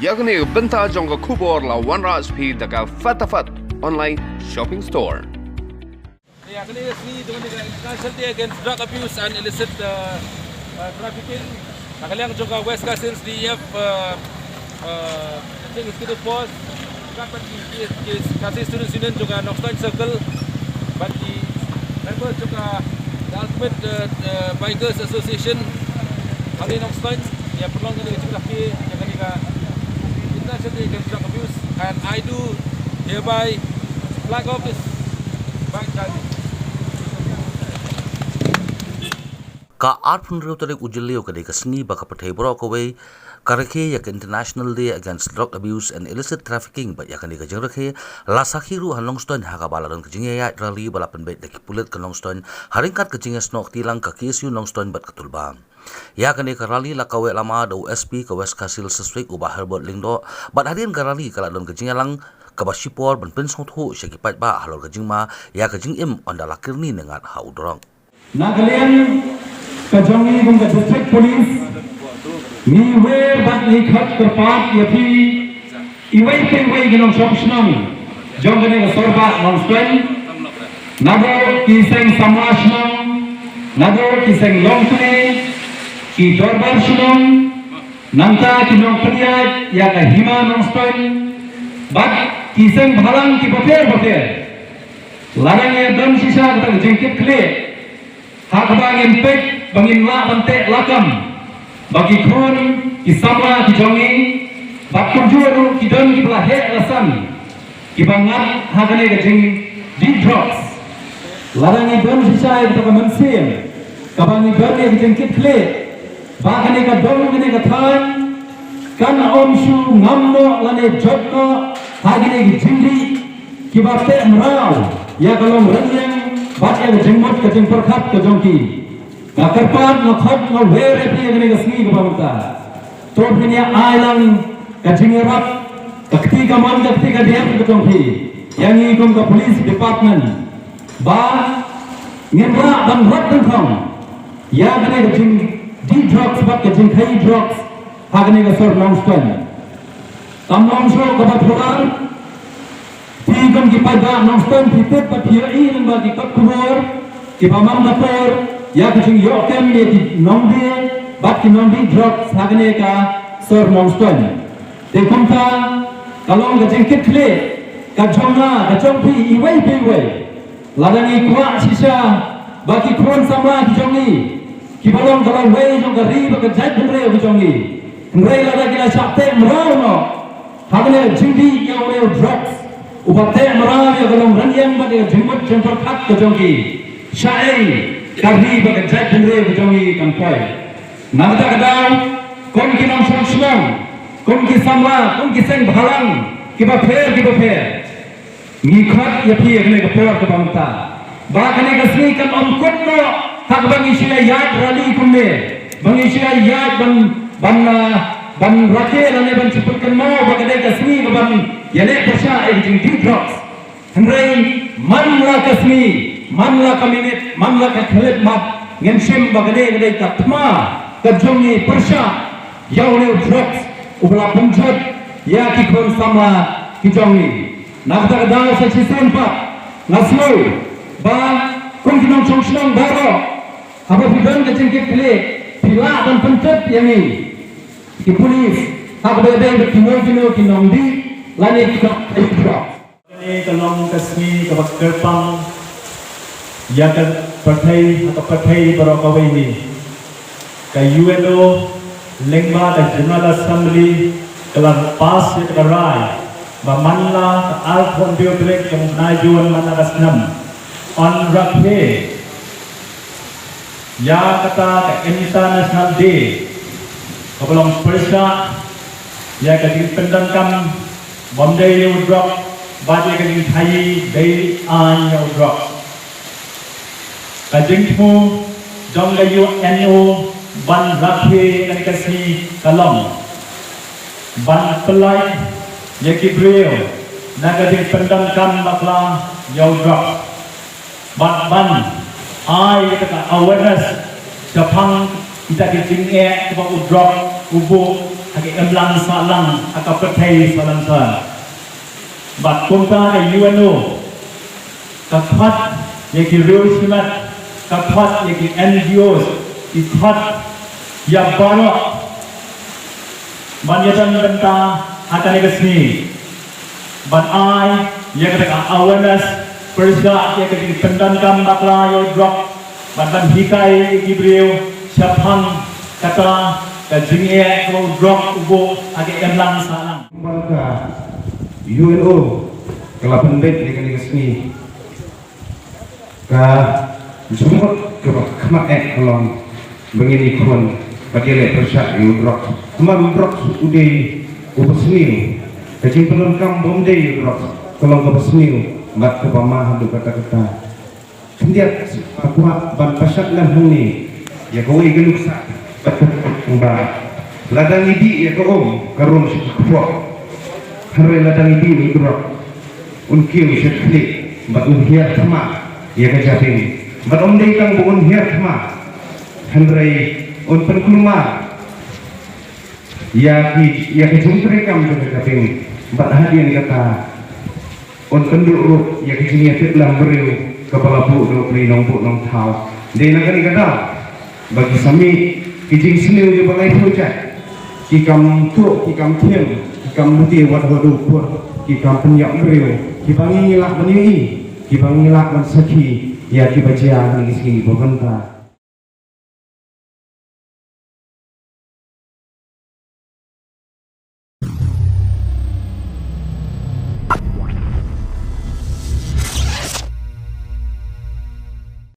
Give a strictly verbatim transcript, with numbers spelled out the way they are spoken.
Ïa kane ka bynta jong ka khubor la wanrah sha phi da ka Fatafat Online Shopping Store. Ïa kane ka sngi jong ka International Day Against Drug Abuse and Illicit uh, uh, Trafficking, na ka liang jong ka West Khasi Hills D E F, uh, uh, District Executive Force, bad ki, ki, ki Khasi Students Union jong ka Nongstoiñ Circle, bad ki member jong ka, the Ultimate uh, uh, Bikers Association, Khasi Nongstoiñ, ïa pynlong kane ka jingrakhe ïa kane ka International Day Against Drug Abuse, and I do hereby flag off this bike rally. Ka arphew hynriew tarik u Jylliew ka dei ka sngi ba ka pyrthei baroh kawei ka rakhe ïa ka International Day Against Drug Abuse and Illicit Trafficking, bad ïa kane ka jingrakhe la sakhi ruh ha Nongstoiñ, ha kaba la don ka jingïaid rally ba la pynbeit da ki pulit ka Nongstoiñ ha ryngkat ka jingïasnoh kti lang ka K S U Nongstoiñ bad ka Tulba. Ïa kane ka rally la kaweh lama da u S P ka West Khasi Hills District, u Bah Herbert Lyngdoh, bad hadien ka rally ka la don ka jingïalang kaba shipor ban pynsngewthuh sha ki paidbah halor ka jingma ïa ka jingim ynda la kyrni ne ngat ha u drok. Na ka liang ka jong ngi kum ka District Police, ngi wer bad ngi khot kyrpad ïa phi iwei pa iwei ki nongshong shnong jong kane ka sor bah Nongstoiñ, naduh ki seng samla shnong, naduh ki seng longkmie, ki dorbar shnong, nangta ki nongpynïaid ïa ka hima Nongstoiñ, bad ki seng bhalang kiba pher bapher. Lada ngi don shisha kata ka jingkitkhlieh, ha kaba ngin peit ba ngin lah ban teh lakam ba ki khun ki samla ki jong ngi, bad kumjuh ruh ki don kiba la heh la san kiba ngat ha kane ka jingdih drugs. Lada ngi don shisha ïa kata ka mynsiem kaba ngi don ïa ka jingkitkhlieh ba kane ka dong kane ka thaiñ kan ym shu ngam noh lane jot noh ha kine ki jingdih kiba teh mraw ïa ka long rynïeng bad ïa ka jingmut ka jingpyrkhat ka jong ki. Ka kyrpad nga khot nga wer ïa phi ïa kane ka sngi kaba mynta. To phin ïa ai lang ka jingïarap, ka kti kamon ka kti kadiang ka jong phi ïa ngi kum ka police department ba ngin lah ban rat dyngkhong ïa kane ka jingdih drugs bad ka jingkhaïi drugs ha kane ka sor Nongstoiñ. Kam long shuh kaba pura, phi kum ki paidbah Nongstoiñ phi tip bad phi ïohi lyngba ki kot khubor kiba man ka por ïa ka jingïoh kem ïa ki nongdie bad ki nongdih drugs ha kane ka sor Nongstoiñ. Te kumta ka long ka jingkitkhlieh ka jong nga ka jong phi iwei pa iwei. Lada ngi kwah shisha ba ki khun samla ki jong ngi kiba long ka lawei jong ka ri bad ka jaitbynriew ki jong ngi, hynrei lada ki la shah teh mraw noh ha kane ka jingdih ïa une u drugs uba teh mraw ïa ka long rynïeng bad ïa ka jingmut jingpyrkhat ka jong ki, shaei ka ri bad ka jaitbynriew ka jong ngi kan poi. Na kata ka daw, kum ki nongshong shnong, kum ki samla, kum ki seng bhalang kiba pher kiba pher, ngi khot ïa phi ïa kane ka por kaba mynta ba kane ka sngi kan ym kut noh ha kaba ngi shu ïaid rally kumne, ba ngi shu ïaid ban, ban, ah, ban rakhe lane ban shu pynkynmaw ba kane ka sngi kaban ïaleh pyrshah ïa ka jingdih drugs. Hynrei man la ka sngi, man la ka minit, man la ka khyllipmat, ngin shim ba kane ka dei ka thma ka jong ngi pyrshah ïa une u drugs uba la pynjot ïa ki khun samla ki jong ngi. Na kata ka daw sa shisien pat nga sngew ba kum ki nongshong shnong baroh, haba phi don ka jingkitkhlieh phi lah ban pyntip ïa ngi ki pulit ha kaba ïadei bad kino kino ki nongdih lane ki nongdih drugs. Kane ka long ka sngi kaba kyrpang ïa ka pyrthei, ha ka pyrthei baroh kawei hi. Ka U N O lyngba ka General Assembly ka la pass ïa ka rai ba man la ka arphew hynriew tarik jong u bnai Jun man la ka snem yn rakhe ïa kata ka International Day kaba long pyrshah ïa ka jingpyndonkam bym dei ïa u drok bad ïa ka jingkhaïi dei aiñ ïa u drok. Ka jingthmu jong ka U N O ban rakhe kane ka sngi ka long ban pyllait ïa ki briew na ka jingpyndonkam bakla ïa u drok. Bad ban ai kata ka awareness shaphang kita ki jingeh kiba u drok u buh ha Em lang sa lang ha ka pyrthei sa lang sa. Bad kumta ka U N O ka khot ïa ki riew shimet, ka khot ïa ki N G Os, ki khot ïa baroh ban ïa don bynta ha kane ka sngi. Ban ai ïa kata ka awareness pyrshah ïa ka jingpyndonkam bakla ïa u drok, bad ban hikai ïa ki briew shaphang kata ka jingeh kaba u drok u buh ha ka imlang sahlang. Kumba ka U N O ka la pynbeit ïa kane ka sngi, ka jingmut kaba khmat eh ka long ba ngin ïakhun bad ïaleh pyrshah ïa u drok. Namar u drok u dei uba sniew, ka jingpyndonkam ba um dei ïa u drok ka long kaba sniew bad kaba ma haduh katta katta. Khyndiat nga kwah ban pynshai lem hangne ïa kawei ka nuksa bad ka nuksa ba lada ngi dih ïa ka um ka rung sha ka kpoh. Hynrei lada ngi dih ïa u drok un kiew sha ka khlieh bad un hiar thma ïa ka jabieng. Bad ym dei tang ba un hiar thma, hynrei un pynkulmar ïa ki, ïa ka jingtrei kam jong ka jabieng. Bad hadien kata un pynduh ruh ïa ka jingïatiplem briew kaba la buh da u Blei Nongbuh Nongthaw. Dei na kane ka daw ba ki sa mih ki jingsniew kiba laiphew jait, ki kam tuh, ki kam thiem, ki kam lute wat haduh pur, ki kam pynïap briew, kiba ngi lah ban ïohi, kiba ngi lah ban sakhi ïa kiba jia ha kine ki sngi ba mynta.